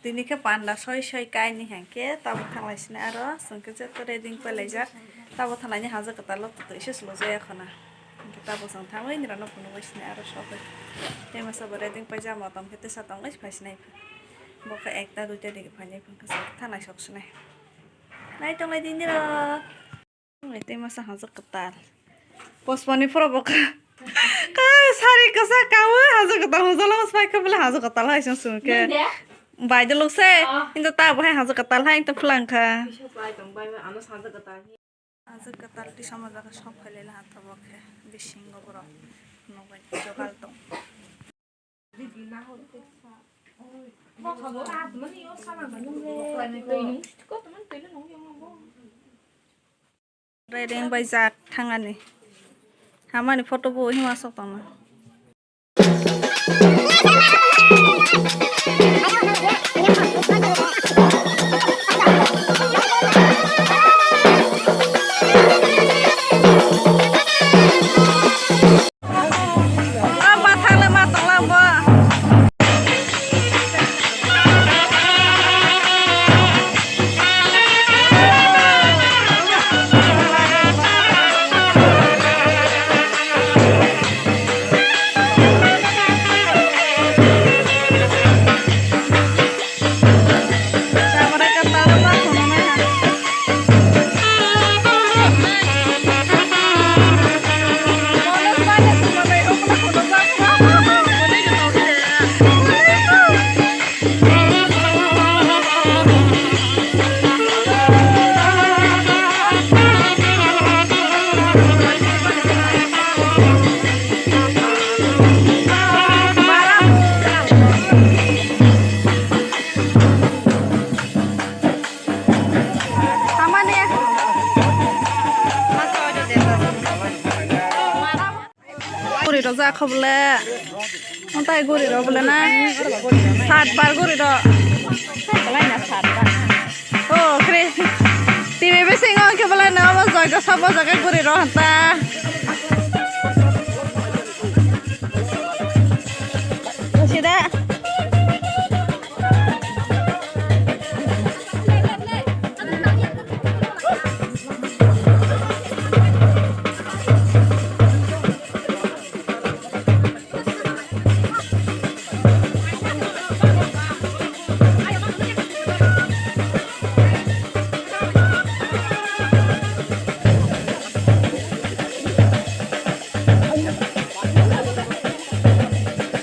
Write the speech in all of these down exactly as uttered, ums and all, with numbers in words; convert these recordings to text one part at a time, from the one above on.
Tini khe panda soi soi kaini hwnkhe tabuk thanglai sini aro chwng khe joto ready wng pailai jak. Tabuk thanglai ni hajo kwtal o twtwi se swlwjak ya khwna. Hwnkhe tabuk chwng thangwi nirok no phunugwi sini aro sogwi. Tei masa bo ready wng paijak motom khe tesa tongwi phai sinai. Bo khe ekta duita digi phainai phunukhe chwng khe thanglai sok sinai. Nai tonglai di nirok. Tei masa hajo kwtal. Posponi phoro bo kha. Ka sari kwchak kaui hajo kwtal hwnjalo, phai khe bole hajo kwtal hai chwng chwng khe. Nung de? Bai de lukse. Ah. Hinto ta bo hai hajo kwtal hai to phlang kha. Kisa bai tong bai bai ano hajo kwtal. Hajo kwtal tisa mo jaga sok phai le ha to bo khe bisingo borok. Nokbai jogal tong. Rereng bai jak thangani. Hamani photo bo hima sok tongma. Guri rok ja kho bole. Ontai guri rok bole na. Sat bar guri rok. Oh, kre. Tini bisingo khe bole na omo joy ko sabo jaga guri rok hanta. Sida.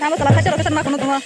Tamo salah satu location mah kuno tunggu.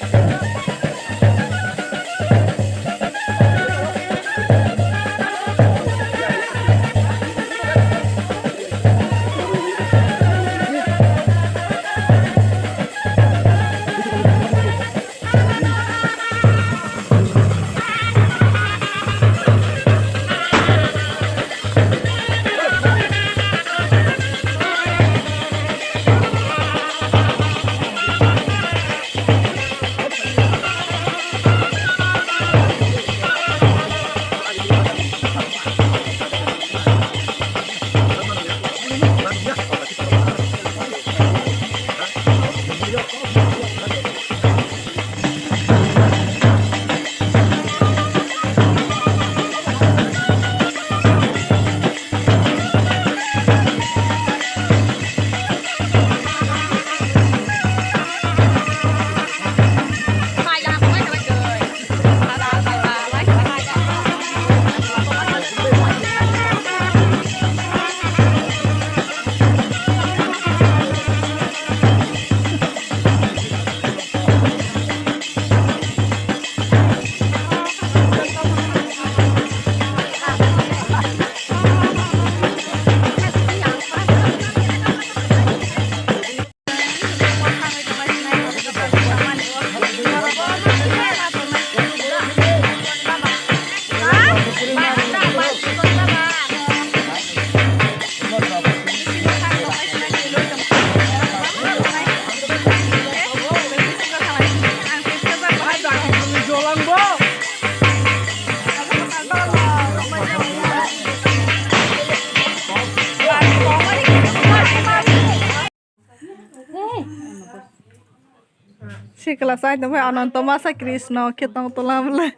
Class ai tongphai Ananto masa Krishna khe tong tola bwle.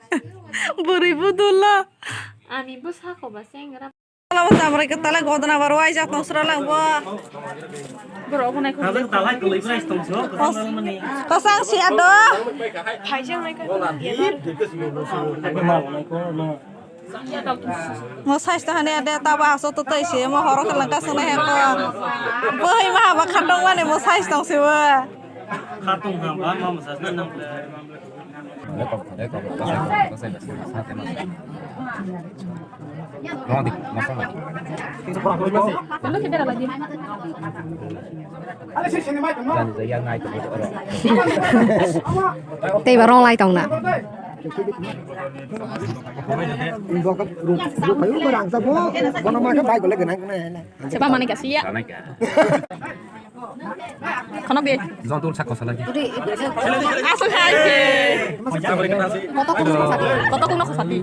Bwrwi budula. Ani bwsako ba sengra. Lama samrai kwtala godna bar waijak tong sura lang bo. Borok obo nai ko. Kosang siya do. Mo size to hane ade tabo aso to tei se mo horo khe langka sene he ko. Bo hei ma ba khatong mane mo size tong se bo. Khatong ha ba ma mo size na nang. Tei ba rong lai tong na. Seba mani kasi ya. Khonok de. Jontul sak kosa lagi. Asal hai ke. Koto kuno khosati.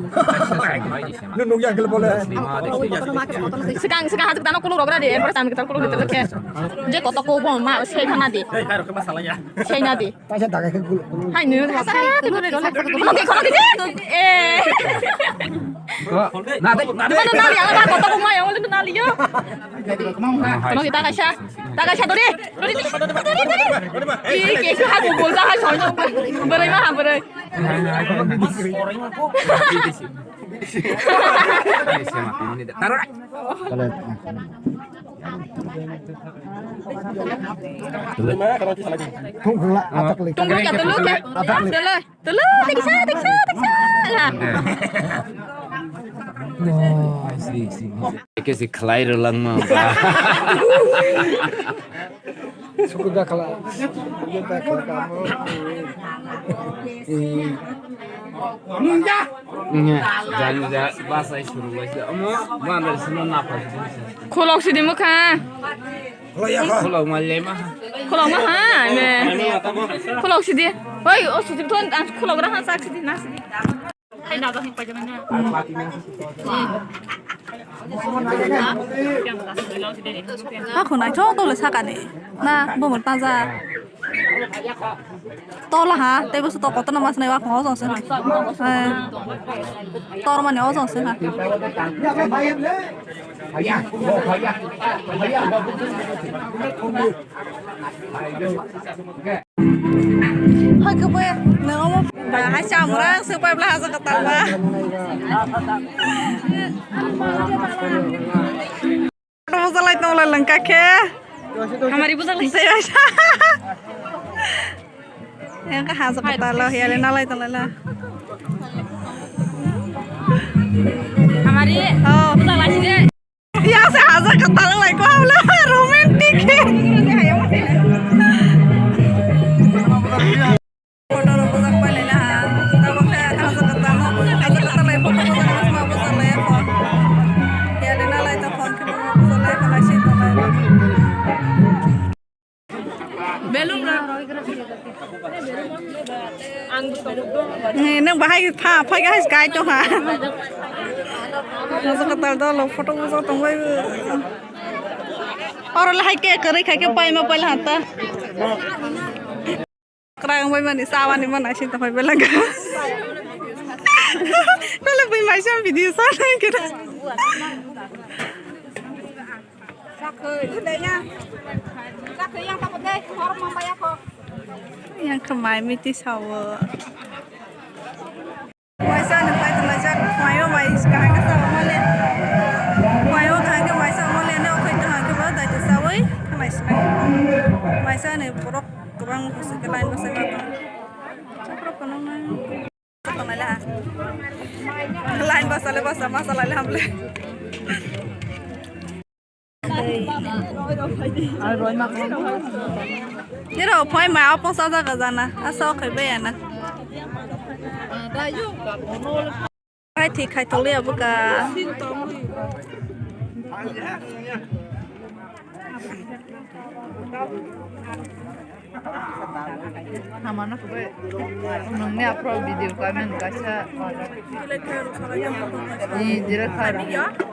Nung nung yang kele bole. Sekarang sekarang hatu tano kulo rogra de. Erpore sami kita kulo gitu ke. Je koto ko bon ma sei khana de. Hei, karo ke masalah ya. Sei na de. Paisa daga ke gul. Hai, nini rasa tu nini rasa. Kono di, kono di, eh. Ko, na de, na de. Mana nali, ala koto ko mai, wala tu nali yo. Kono di, taka sha, taka sha dori, dori, dori, dori, dori. Ih, ke sha hai bol da hai soi. Berai ma ha berai. Taro. Tunggu ya, tunggu ya. Tunggu, tiksa, tiksa, tiksa. Lah. Wah, si, si. Kaisa khlai rwlangma ba. Sukuda khala. Sukuda khala kamo. Nya, jani ja, basai suru lai. Amo, bandar sino napa. Khulok sidi mukha. Khulok ma lema. Khulok ma ha, me. Khulok sidi. Oi, o sidi thon, ang khulok ra ha sak sidi na sidi. Hakho naithok tole sakani. Na, bumur paja. Tola ha, tei busu to kotorno mas nai wa khong ojong se ha. Eh, tor mani ojong se ha. Hai khe bai, nang omo ba hai chamrang se pai bla haja katal ba. Bujalai tong lai langka khe. Hamari bujalai. Yang ka haja katal lo, ya le nalai tong lai la. Hamari. Oh. Bujalai si de. Ya se haja katal lai ko habla romantic. Photo rok bujak pai lai na ha. Tabuk khe haja katal no, haja katal lai photo bujak lai ma bujak lai ya pho. Ya de nalai tong phone khe bujak lai pho lai si tong lai. Belum na. Ang. Ni nang bahai pha phai ga hai kai to ha. Haja katal dolo photo bujak tong bai. Oro lahai ke kwrwi khai khe pai ma pai la ha ta. Kwrang bai mani, sa mani mana sing tong bai belak. Belak bai mai sam video sa nai kira. Yang kemai miti sawo. Waisa ni pai tong laijak, mayo bai kaham khe sa mole. Mayo kaham khe waisa mole ne okhai tong hang khe bo dai to sawi khanai sinai. Waisa ni borok kwbang bwswk khe line bwsai ma tong. Chakrok kono nang. Tong lai la. Line bwsa le bwsa ma sa lai le hamle. Niro phai ma opo sa jaga jana. Asa okhai bai ana. Khai thik khai toli abuka. Hamano khe nungni aphro video khlaimani kaisa. Ni direct khai.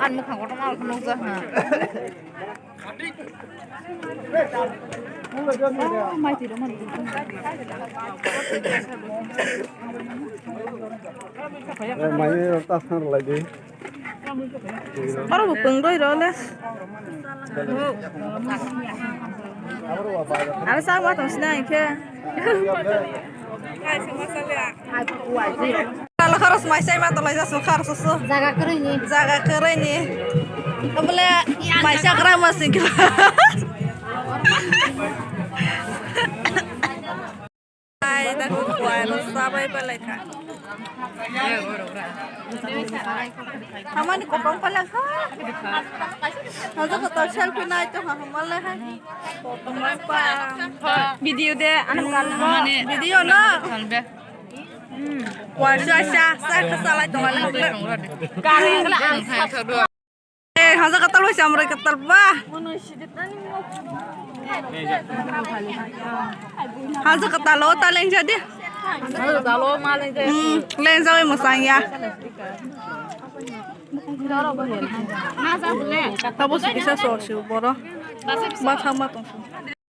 Ang mwkhang kotorma nukjak ha. Mai rok ta san lai di. Oro bo pwng roi rw le. Aro sa ma tong sina khe. Alo kharos mai sai ma tong lai jasu kharos su. Jaga kwrwi ni. Jaga kwrwi ni. Obole mai sa gra ma sing khe. Ai, da ko kuai ro sabai palai kha. Hamani kopong palai kha. Hajo ko to selfie nai to ha hamal hai. Kopong pa. Video de, ano kan mo. Video no. Kuai sa sa sa ka salai to halai. Kare ngla ang sa. Eh, haja katal bai chamrai katal ba. Haja katal o ta leng jadi. Haja katal o ma leng jadi. Hmm, leng jadi masang ya. Tabo sukisa so si boro. Ba thang ma tong.